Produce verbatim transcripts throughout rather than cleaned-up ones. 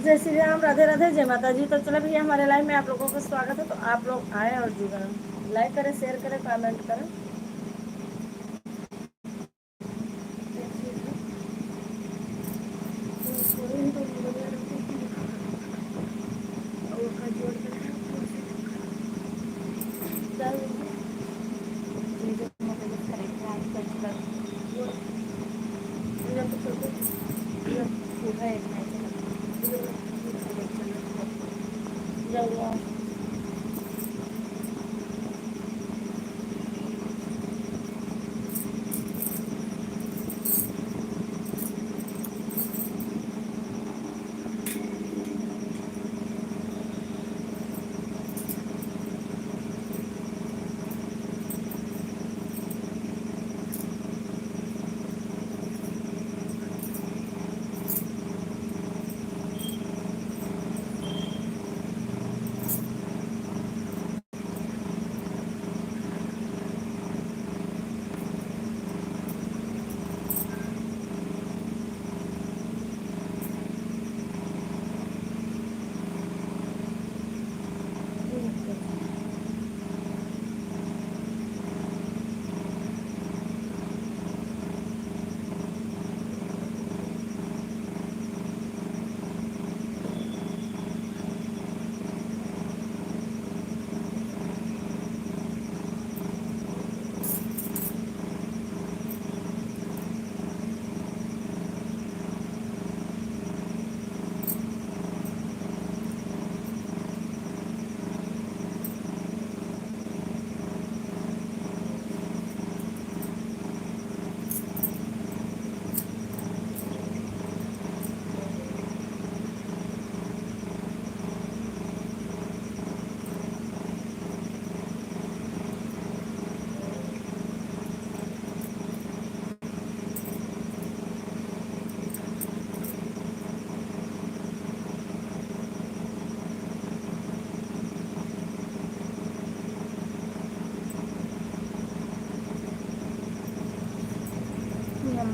जय श्री राम, राधे राधे, जय माता जी। तो चलो भैया, हमारे लाइव में आप लोगों का स्वागत है। तो आप लोग आए और जुड़े, लाइक करें, शेयर करें, कमेंट करें।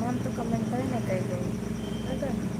हम तो कमेंट नहीं कइले।